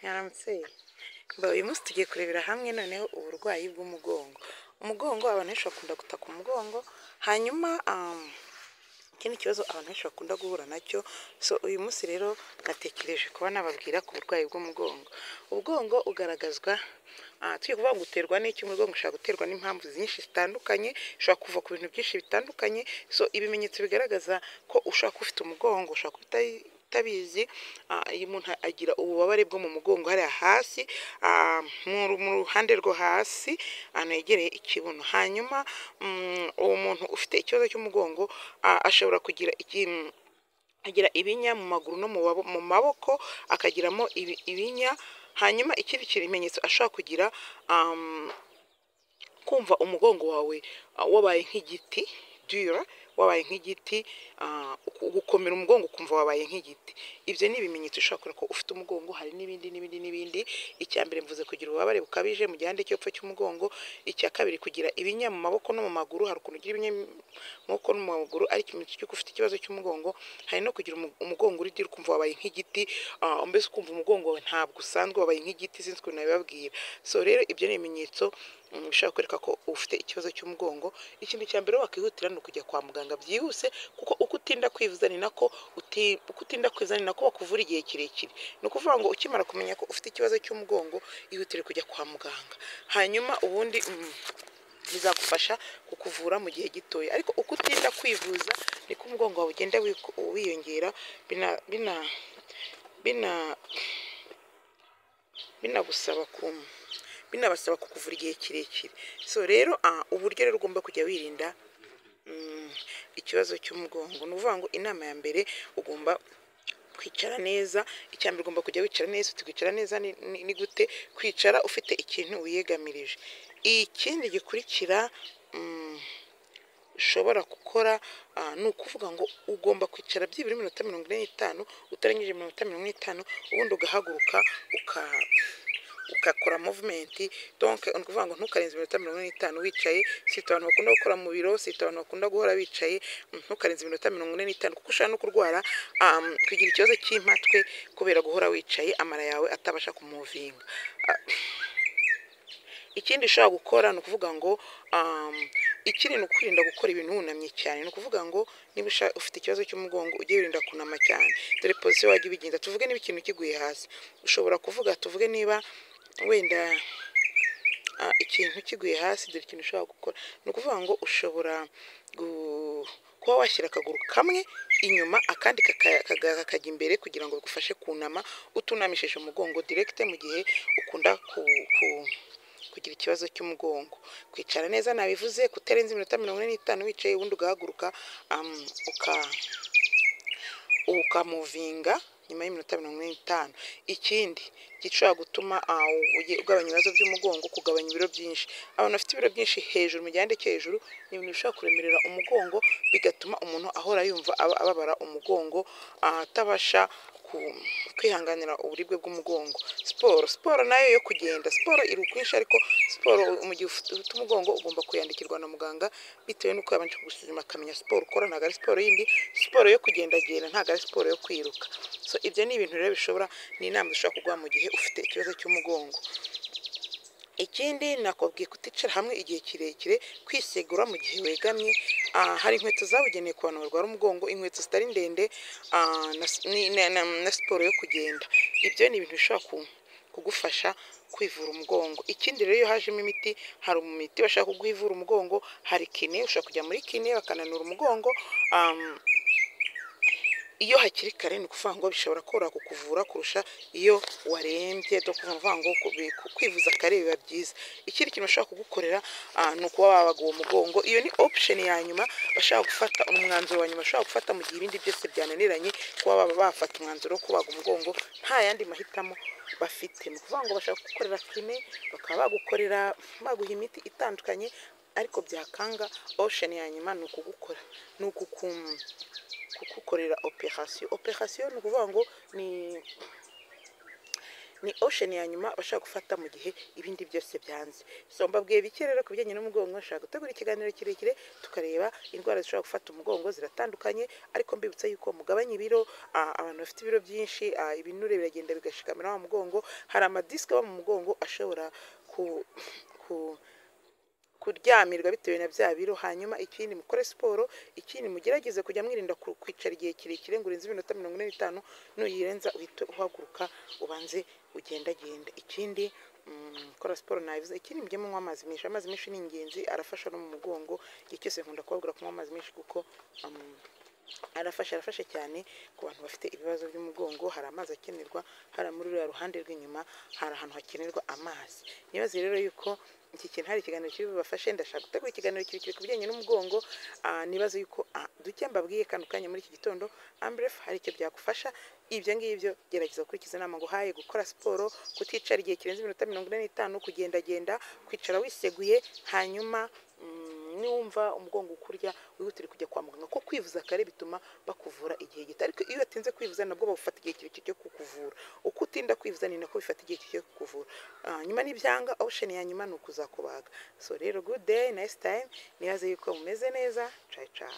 Mwaramutse? Uyu munsi tugiye kurebera hamwe noneho uburwayi bw'umugongo. Umugongo, abantu benshi bakunda gutaka umugongo, hanyuma iki ni ikibazo abantu benshi bakunda guhura nacyo. So uyu munsi rero natekereje kuba nababwira ku burwayi bw'umugongo. Umugongo ugaragazwa, tugiye kuvuga ngo uterwa n'iki? Umugongo ushobora guterwa n'impamvu nyinshi zitandukanye, ushobora kuva ku bintu byinshi bitandukanye. So ibimenyetso bigaragaza ko ushobora kuba ufite umugongo, ushobora kuba utabizi. Iyo umuntu agira ububabare bwo mu mugongo hariya hasi, mu ruhande rwo hasi ahantu hegereye ikibuno, hanyuma uwo muntu ufite ikibazo cy'umugongo ashobora kugira agira ibinya mu maguru no mu maboko, akagiramo ibinya. Hanyuma ikindi kimenyetso ashobora kugira, kumva umugongo wawe wabaye nk'igiti dura, wabaye nk'igiti, gukomera umugongo ukumva wabaye nk'igiti. Ibyo ni ibimenyetso ushobora kubona ko ufite umugongo. Hari n'ibindi n'ibindi n'ibindi. Icya mbere mvuze kugira ububabare bukabije mu gihande cy'epfo cy'umugongo. Icya kabiri, kugira ibinya mu maboko no mu maguru. Hari ukuntu ugira ibinya mu maboko no mu maguru ari ikimenyetso cy'uko ufite ikibazo cy'umugongo. Hari no kugira umugongo uri dura, ukumva wabaye nk'igiti, mbese ukumva umugongo wawe ntabwo usanzwe, wabaye nk'igiti, sinzi ukuntu nabibabwira. So rero ibyo ni ibimenyetso bishobora kwereka ko ufite ikibazo cy'umugongo. Ikintu cya mbere wakwihutira ni ukujya kwa muganga byihuse, kuko uko utinda kwivuza ni nako uko utinda kwivuza ni nako bakuvura igihe kirekire. Ni ukuvuga ngo ukimara kumenya ko ufite ikibazo cy'umugongo, ihutire kujya kwa muganga, hanyuma ubundi bizagufasha kukuvura mu gihe gitoya. Ariko uko utinda kwivuza niko umugongo wawe ugenda wiyongera, bina bina bina binagusaba ku binabasaba kukuvura igihe kirekire. So rero uburyo rero ugomba kujya wirinda ikibazo cy'umugongo, ni ukuvuga ngo inama ya mbere, ugomba kwicara neza. Icya mbere, ugomba kujya wicara neza. Uti kwicara neza ni gute? Kwicara ufite ikintu wiyegamirije. Ikindi gikurikira ushobora gukora, ni ukuvuga ngo ugomba kwicara byibura iminota 45, utarengeje iminota 45, ubundi ugahaguruka ugakora movement. Donc ni ukuvuga ngo ntukarenze iminota 45 wicaye, surtout abantu bakunda gukora mu biro, surtout abantu bakunda guhora bicaye. Ntukarenze iminota 45, kuko ushobora no kurwara, kugira ikibazo cy'impatwe kubera guhora wicaye, amara yawe atabasha kumuvinga. Ikindi ushobora gukora ni ukuvuga ngo ikindi ni ukwirinda gukora ibintu wunamye cyane. Ni ukuvuga ngo niba ufite ikibazo cy'umugongo, ujye wirinda kunama cyane. Dore position wajya ubigenza. Tuvuge niba ikintu kiguye hasi, ushobora kuvuga, tuvuge niba wenda ikintu kiguye hasi, dore ikintu ushobora gukora. Ni ukuvuga ngo ushobora kuba washyira akaguru kamwe inyuma, akandi kakajya imbere, kugira ngo bigufashe kunama utunamishije umugongo direct, mu gihe ukunda kugira ikibazo cy'umugongo. Kwicara neza nabivuze, kutarenza iminota 45 wicaye, ubundi ugahaguruka ukamuvinga nyuma y'iminota 45. Ikindi gishobora gutuma ugabanya ibibazo by'umugongo, kugabanya ibiro byinshi. Abantu bafite ibiro byinshi hejuru mu gihande cyo hejuru, ni ibintu bishobora kuremerera umugongo, bigatuma umuntu ahora yumva ababara umugongo, atabasha kwihanganira uburibwe bw'umugongo. Siporo nayo yo kugenda, siporo iri ukwinshi, ariko siporo mu gihe ufite umugongo ugomba kuyandikirwa na muganga, bitewe n'uko yabanje kugusuzuma akamenya siporo ukora. Ntabwo ari siporo yindi, siporo yo kugendagenda, ntabwo ari siporo yo kwiruka. So ibyo ni ibintu rero bishobora, ni inama zishobora kuguha mu gihe ufite ikibazo cy'umugongo. Ikindi nakubwiye, kuticara hamwe igihe kirekire, kwisegura mu gihe wegamye. Hari inkweto zabugenewe ku bantu barwara umugongo, inkweto zitari ndende, na siporo yo kugenda. Ibyo ni ibintu bishobora kugufasha kwivura umugongo. Ikindi rero, iyo hajemo imiti, hari imiti bashaka kuguha ivura umugongo, hari kiné, ushobora kujya muri kiné bakananura umugongo. Iyo hakiri kare, ni ukuvuga ngo bishobora koroha kukuvura kurusha iyo warembye. Donc ni ukuvuga ngo kwivuza kare biba byiza. Ikindi kintu bashobora kugukorera ni ukuba wabaga uwo mugongo. Iyo ni option ya nyuma bashobora gufata, umwanzuro wa nyuma bashobora gufata mu gihe ibindi byose byananiranye, kuba baba bafata umwanzuro wo kubaga umugongo nta yandi mahitamo bafite. Ni ukuvuga ngo bashobora kugukorera kiné, bakaba bagukorera, baguha imiti itandukanye, ariko byakanga, option ya nyuma ni ukugukora, ni kugukorera operation. Operation ni ukuvuga ngo ni Ni option ya nyuma bashaka gufata mu gihe ibindi byose byanze. So mbabwiye bike rero ku bijyanye n'umugongo. Nshaka gutegura ikiganiro kirekire tukareba indwara zishobora gufata umugongo, ziratandukanye, ariko mbibutsa yuko mugabanya ibiro. Abantu bafite ibiro byinshi, ibinure biragenda bigashikamira wa mugongo. Hari amadisike aba mu mugongo ashobora ku kuryamirwa bitewe na bya biro. Hanyuma ikindi, mukore siporo. Ikindi, mugerageze kujya mwirinda kwicara igihe kirekire ngo urenze iminota 45. Nuyirenza uhite uhaguruka, ubanze ugendagende. Ikindi, kora siporo nabivuze. Ikindi, mujye munywa amazi menshi. Amazi menshi ni ingenzi, arafasha no mu mugongo. Igihe cyose nkunda kubabwira kunywa amazi menshi kuko arafasha cyane ku bantu bafite ibibazo by'umugongo. Hari amazi akenerwa hari muri ruriya ruhande rw'inyuma, hari ahantu hakenerwa amazi. Nibaze rero yuko iki kintu hari ikiganiro kiri bubafashe. Ndashaka gutegura ikiganiro kirekire ku bijyanye n'umugongo. Nibaze yuko duke mbabwiye kano kanya muri iki gitondo, Ambref, hari icyo byagufasha. Ibyo ngibyo, gerageza gukurikiza inama nguhaye: gukora siporo, kuticara igihe kirenze iminota 45, kugendagenda, kwicara wiseguye. Hanyuma niwumva umugongo ukurya, wihutire kujya kwa muganga, ko kwivuza kare bituma bakuvura igihe gito. Ariko iyo watinze kwivuza, nabwo bawufata igihe kirekire cyo kukuvura. Uko utinda kwivuza ni nako bifata igihe kirekire cyo kukuvura. Nyuma n'ibyanga, option ya nyuma ni ukuzakubaga. So rero, good day, nice time. Nibaze yuko mumeze neza. Ciao ciao.